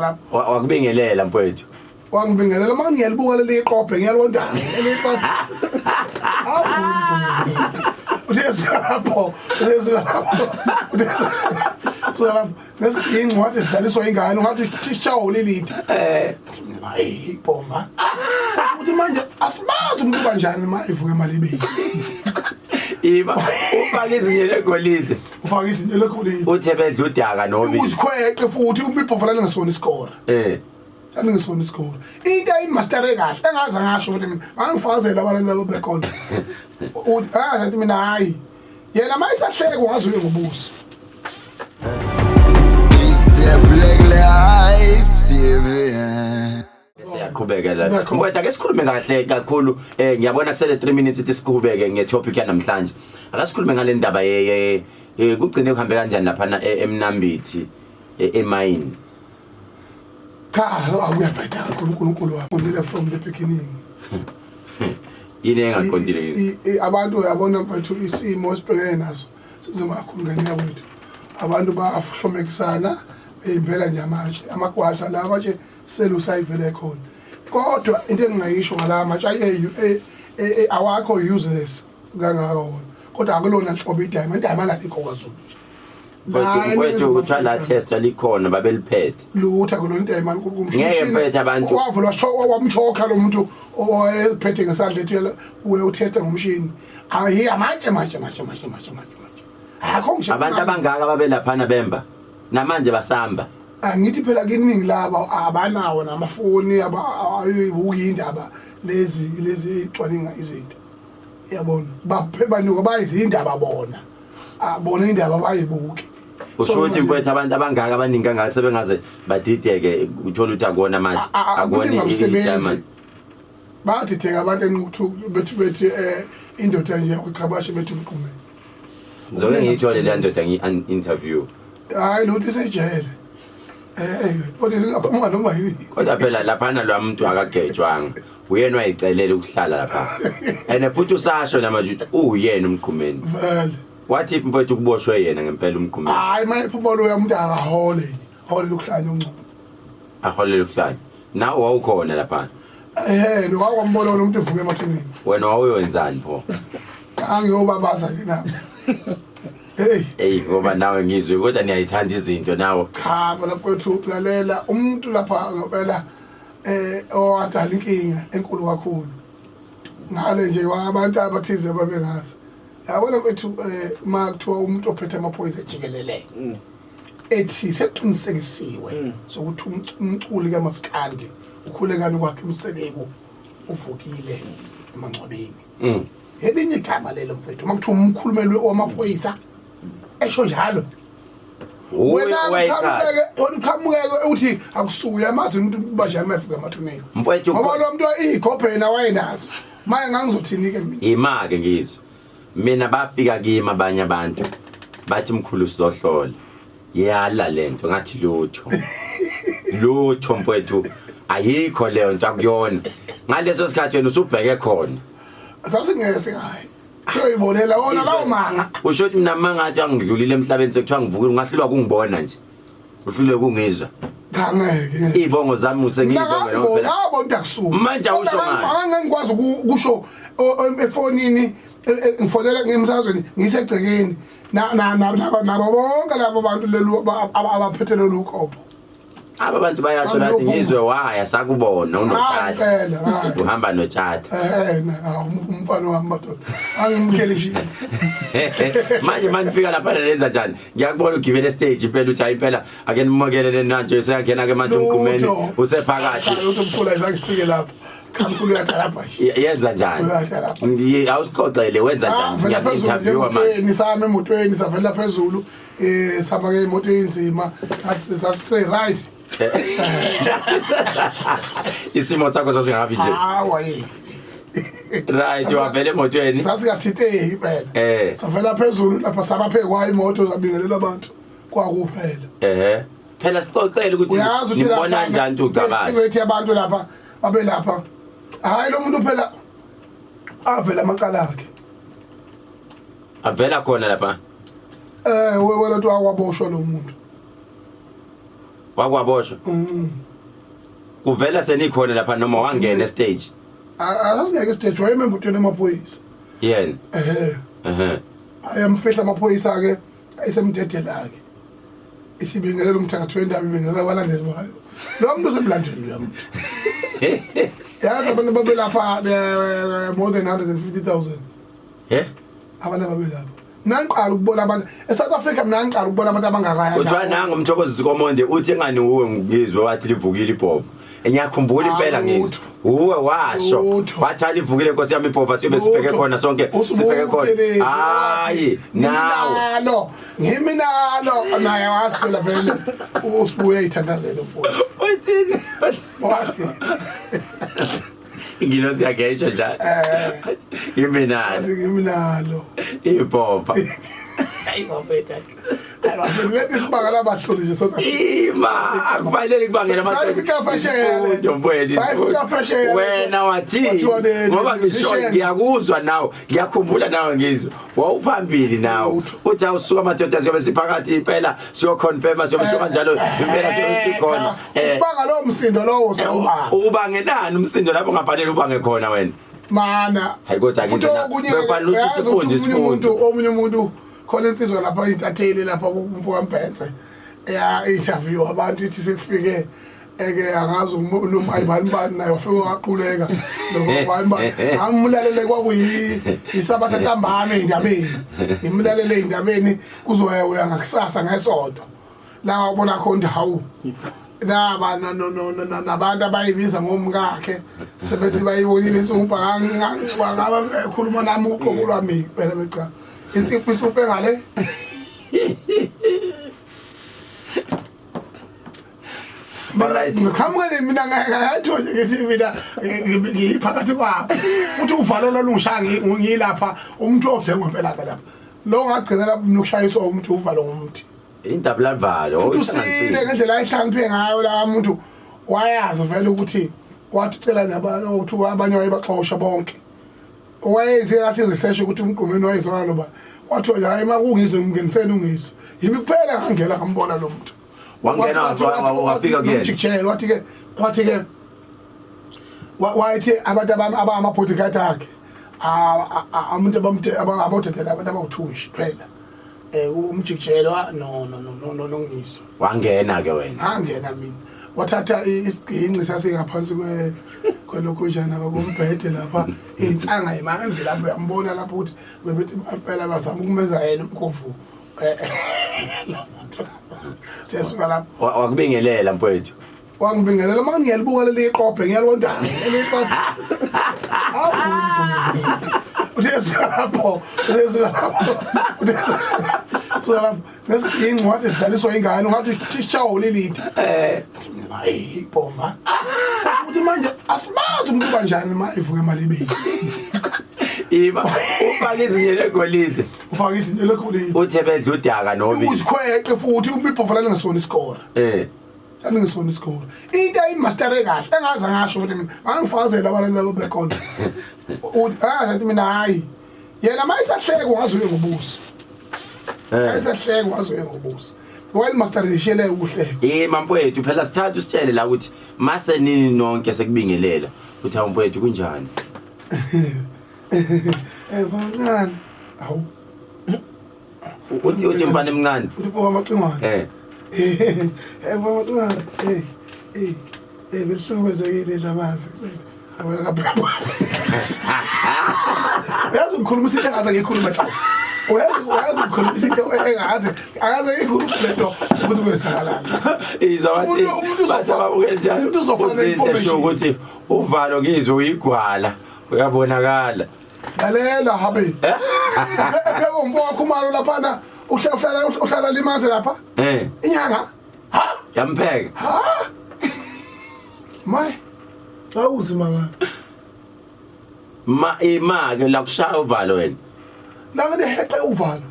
Lapho. Wakubingelela mfowethu. Wangibingelela uma ngiyalibuka leli iqophe ngiyalonda leli iqophe. Awu. Uthe suka lapho, uthe suka lapho. Uthe suka lapho. Nesiginci wathi sidlaliswa ingane ungathi thisha lilidi. Eh. Hayi ibhova. Uthi manje asibazi umuntu kanjani ma ivuke emalibeni. Ima ufake izinyo legolide. Ufake izinyo legolide. Uthe bedla udaka nobi. Uzikhweqe futhi ubibhova lalingesona isikora. Eh. Lalingesona isikora. Into ayimastere kahle engaze ngasho futhi mina angifakazela abalali labo bekhona. Uthi angathi mina hayi. Yena mayisahleka ungaze uye ngobuso. It's the Black Life TV. Siyaqhubeka la. Mfowethu ake sikhulume kahle kakhulu eh ngiyabona kusele 3 minutes ukuthi siqhubeke ngetopic yanamhlanje. Ake sikhulume ngale ndaba ye ye kugcine kuhambe kanjani lapha eMnambithi emayini. Cha akuyabheda kakhulu uNkulunkulu wakho undile from the beginning. Yini engaqondile ngithi? Abantu uyabona mfethu isimo esibhekene naso sinzima kakhulu ngane yakwethu. Abantu bahlomekisana impela nje amatshe amagwahla la amatshe selusa ivele khona kodwa into engingayisho ngala matshe aye awakho useless kangaka wona kodwa akulona nhlobo idiamond idiamond alikho kwaZulu mfowethu kuthiwa la test likhona babeliphethe lutho kulona diamond ngeke mfethu abantu wavula wamchoka lo muntu owayephethe ngesandla ethi uye uthethe ngomshini ayi amatshe matshe matshe matshe matshe matshe akho ngisho abantu abangaka babelaphana bemba namanje basamba Angithi phela kiningi laba abanawo namafoni abayibuki indaba lezi lezi icwaninga izinto. Yabona baphe banuka bayizindaba bona. Abona indaba bayibuki. Usho ukuthi mfowethu abantu abangaka abaningi kangaka sebengaze badideke uthola ukuthi akuwona manje akuwona umsebenzi. Badideka abantu enquthu bethi bethi eh indoda nje uChabashe bethi umqume. Ngizoke ngiyithole le ndoda ngi-interview. Hayi lutho isejele. Eh kodwa singaphuma noma yini. Kodwa phela laphana lo muntu akagejwanga. Uyena wayicelela ukuhlala lapha. And futhi usasho namanje ukuthi uwuyena umgqumeni. Vele. What if mfowethu kuboshwe yena ngempela umgqumeni? Hayi mayephuma loya muntu akahole. Ahole ukuhlanya ungcono. Aholele ukuhlanya. Nawe wawukhona lapha. Eh, lo wakwambona lo muntu evuka emathuneni. Wena wawuyoyenzani pho? Angiyobabaza nje nami. Hey. Hey ngoba nawe ngizwe kodwa niyayithanda izinto nawe. Cha bona mfowethu lalela umuntu lapha ngempela eh owadala inkinga enkulu kakhulu. Ngale nje abantu abathize babengazi. Yabona mfethu eh uma kuthiwa umuntu ophethe amaphoyisa jikelele. Ethi sekuqinisekisiwe sokuthi umculi kaMaskandi ukhulekani kwakhe uMseleku uvukile emangcwabeni. Elinye igama lelo mfethu uma kuthiwa umkhulumeli wamaphoyisa esho njalo. Wena uqhamukeke wena uqhamukeke uthi akusuye amazi umuntu banjani mayefika emathuneni. Mfowethu ngoba lo muntu igobhe yena wayenazo. Maye ngangizothini ke mina? Ima ke ngizwe. Mina bafika kimi abanye abantu bathi mkhulu sizohlola. Yala lento ngathi lutho. Lutho mfowethu ayikho leyo nto akuyona. Ngaleso sikhathi wena usubheke khona. Sasingeke singayi. Siyoyibonela wona lawo manga. Usho ukuthi mina mangathi angidlulile emhlabeni sekuthiwa ngivukile ungahlulwa kungibona nje. Uhlulwe kungizwa. Cha ngeke. Izibongo zami usengiyibonge noma phela. Ngabo into akusuka. Manje awusho ngani? Angeke ngikwazi ukusho efonini ngifonela ngemsazweni ngisegcekeni na na nabo bonke labo bantu lolu abaphethe lolu qopho. Aba bantu bayasho lathi ngizwe waya sakubona unotshatha. Uhamba notshatha. Eh umfana wami madoda. Angimkhele shi. Manje manje fika lapha lenza njani? Ngiyakubona ugibele stage impela uthi hayi impela ake nimukelele nanje useyangena ke manje umgqumeni usephakathi. Lutho mkhulu ayizange ifike lapho. Cha mkhulu uyadalapha nje. Yenza njani? Uyadalapha. Awusixoxele wenza njani? Ngiyaku-interviewa manje. Sami emotweni savela phezulu. Eh sihamba ke imoto enzima ngathi sasise right. Isimo sakho sasingabi nje. Hawa yini. Right wavela emotweni. Sasingathinteki impela. Eh. Savela phezulu lapha sabaphekwa imoto sabingelela abantu kwakuphela. Eh. Phela sixoxele ukuthi Uyazi ukuthi nibona kanjani ucabanga. Ethi abantu lapha babelapha. Hayi lo muntu phela avela amacala akhe. Avela khona lapha. Eh wena nto waboshwa lo muntu. Wakwaboshwa. Kuvela senikhona lapha noma wangena estage? Asasingeke estage, wayemembutweni amaphoyisa. Yena. Ehhe. Ehhe. Ayamfihla amaphoyisa ke, ayisemdedela ke. Isibingelela umthakathi wendaba, ibingelela abalandeli bayo. Lo muntu usemlandeli loya muntu. Yazi abantu babelapha more than 150,000. Eh? Abantu ababelapha. Nangiqala ukubona abantu eSouth Africa, mina ngiqala ukubona abantu abangakaya. Kuthiwa nangu uMthokozisi Komonde uthi engani uwe ngizwe wathi livukile ibhobo. Ngiyakhumbula impela ngizwe. Uwe washo. Lutho. Wathi alivukile Nkosi yami ibhobo, siyobe sibheke Lutho. khona sonke, sibheke khona. Usibuthelezi, Hayi, wathi, nawe. Ngiminalo, ngiminalo naye wasithola vele usibuye ithandazelo mfowethu. Uthini? Wathi Ingilosi yakhe isho njalo. Eh. Iminalo wathi ngiminalo. ibhoba. Hayi bafethu. Hayi bafethu, leti sibanga labahloli nje South Africa. Ima akubaleki kubangela Sayifika phesheya le. Isifundo, mfowethu, Sayifika isifundo. phesheya le. Wena wathi Kwathiwa ngoba ngisho musician. ngiyakuzwa nawe, ngiyakhumbula nawe ngizwa. Wawuphambili nawe. Lutho. Uthi awusuka madoda, siyobe siphakathi impela, siyoconfirma, siyobe siyoba njalo impela, siyobe sikhona. Ubanga lowo msindo lowo sawubanga. Ubangenani umsindo lapho ungabhaleli ubange khona wena? Mana. Hayi, kodwa Futhi ke na- okunye- bekufanele ukuthi uyazi isifunde, ukuthi omunye isifunde. umuntu, omunye umuntu khona insizwa lapha, intatheli lapha kumfo kaMbhense, eya interview abantu, ithi sekufike eke angazi noma ayibani bani, naye wafike waquleka lokho bani bani. Angimlalele, kwakuyi isabatha ntambama ey'ndabeni, ngimlalele ey'ndabeni kuzoya uya ngakusasa ngesonto la wabona khona ukuthi hawu, naba nabantu abayibiza ngomkakhe sebethi bayibonile insumpa. Ngaba khuluma nami uqobo lwami phela, becha insipho, insumpa engale. Alright. Ngiqhamuke mina ngathi nje, ngithi mina ngiphakathi kwabo, futhi uvalo lolungishaya ngilapha umuntu odle ngempela ke lapha, lo ngagcina lapho mina ukushayiswa umuntu uvalo ngumthi. Indaba lavalo. Futhi usile ngendlela ayihlakaniphile ngayo la muntu, wayazi vele ukuthi wathi ucela nabantu ukuthi abanye wayebaxosha bonke, wayenze kahle research ukuthi umgqumeni wayezwana lo bani. Kwathiwa nje hayi, makungizwe ngimngeniseni ungizwe yimi kuphela, ngangena ngambona lo muntu. Wangena, wafika kuyena. Umjikijelo wathi ke wayethi abantu abama-bodyguard akhe, umuntu abodedela abantu abawu-two nje kuphela, umjikijelwa no no no no no nongizwe. Wangena ke wena. Ngangena mina, wathatha isiginci sasingaphansi kwelokhunjana kombhede lapha, inhlanga imanzi lapho, uyambona lapho ukuthi bebethi impela bazama ukumenza yena umkhovu. Siyasuka lapho. Wakubingelela mfowethu. Wangibingelela, uma ngiyalibuka leli iqophe, ngiyalonda leli iqophe. Awu, uthe lapho, uthe lapho, uthe suka lapho nesiginci, wathi sidlaliswa ingane, ungathi thishawo lelide. Hayi ibhova, ukuthi manje asibazi umuntu kanjani ma ivuke emalibeni. Ima ufake izinyo legolide. Ufake izinyo legolide. Uthe bedla udaka nobi. Uzikhweqe futhi ibhova lalingesona isikora. Lalingesona isikora, into ayimastere kahle engaze ngasho futhi mina angifakazela abalali labo bekhona, angathi mina hayi, yena ma esahleka ungaze uye ngobuso. Esahleka ungaze uye ngobuso, wayelimasterishele ukuhleka. Ima mfowethu, phela sithatha usitshele la ukuthi mase nini nonke sekubingelela, uthi hawu mfowethu kunjani? Mncane, hawu. Uthi mfana emncane. Uthi mfoka amacingwane. Mfoka amacingwane, besihlukumezekile dlamazi. Uyazi ngikhuluma into engaze ngiyikhulume nhlobo. Uyazi ngikhuluma into engaze akaze ngiyikhulume lento ukuthi kwesakalani. Izwa wathi Umuntu bathi ababukeli njalo. Umuntu uzofana Uzinhle information. sho ukuthi uvalo ngizwe uyigwala uyabonakala. Lalela habe. Epheka umfo Khumalo laphana, uhlala limaze lapha. Inyanga. Ha? Yampheka. Ha? Mai. Awuzima nga. Ma ima ke la kushaya uvalo wena. La ngiheqe uvalo.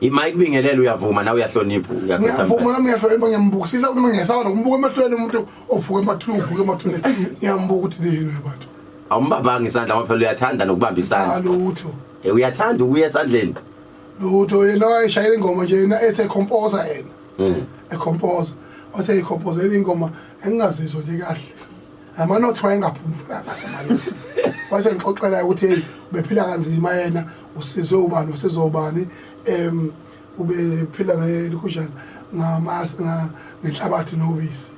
Ima ikubingelela uyavuma nawe, uyahlonipha, uyakhotha. Ngiyavuma nami, ngiyahlonipha, ngiyambukisisa ukuthi ngiyesaba nokumbuka emehlweni umuntu ovuka emathuneni, uvuka emathuneni. Ngiyambuka ukuthi leni abantu. Awumbambanga isandla ngoba phela uyathanda nokubamba isandla. Lutho. Uyathanda ukuya esandleni. Lutho, yena wayeshayela ingoma nje yena ethe composer yena. Ecomposer. Waseyikhophozela ingoma engingazizwa nje kahle. Amanothi wayengaphumi funa kahle amanothi. Wasengixoxela ukuthi hey ubephila kanzima yena usizwe ubani usizwe ubani ubephila ngelukhujana ngamas ngenhlabathi nobisi.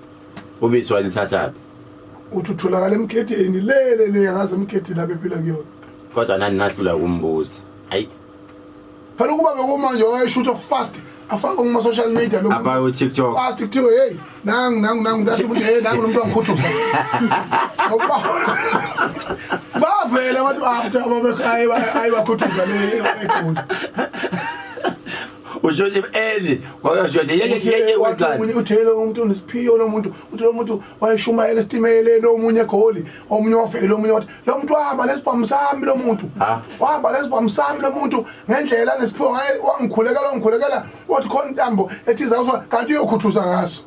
Ubisi walithathaphi? Uthi utholakala emgedeni lele le ngaze emgedeni abephila kuyona. Kodwa nani nahlula ukumbuza. Ayi. Phela ukuba bekumanje wayeshutha fast afake kuma social media lo Afake ku TikTok. Fast kuthiwe hey nangu nangu nangu ndathi umuntu hey nangu lo muntu wangikhuthuza. Ngoba bavela abantu after ababekhaya ayibakhuthuza le egoli. Usho ukuthi early kwakasho ukuthi yeke yeke kwenzani. Uthele umuntu unesiphiwo lo muntu uthi lo muntu wayeshumayela esitimeleni omunye egoli omunye wavela omunye wathi lo muntu wahamba nesibhamu sami lo muntu wahamba nesibhamu sami lo muntu ngendlela nesiphiwo ngaye wangikhulekela wangikhulekela wathi khona intambo ethize kanti uyokhuthuza ngaso.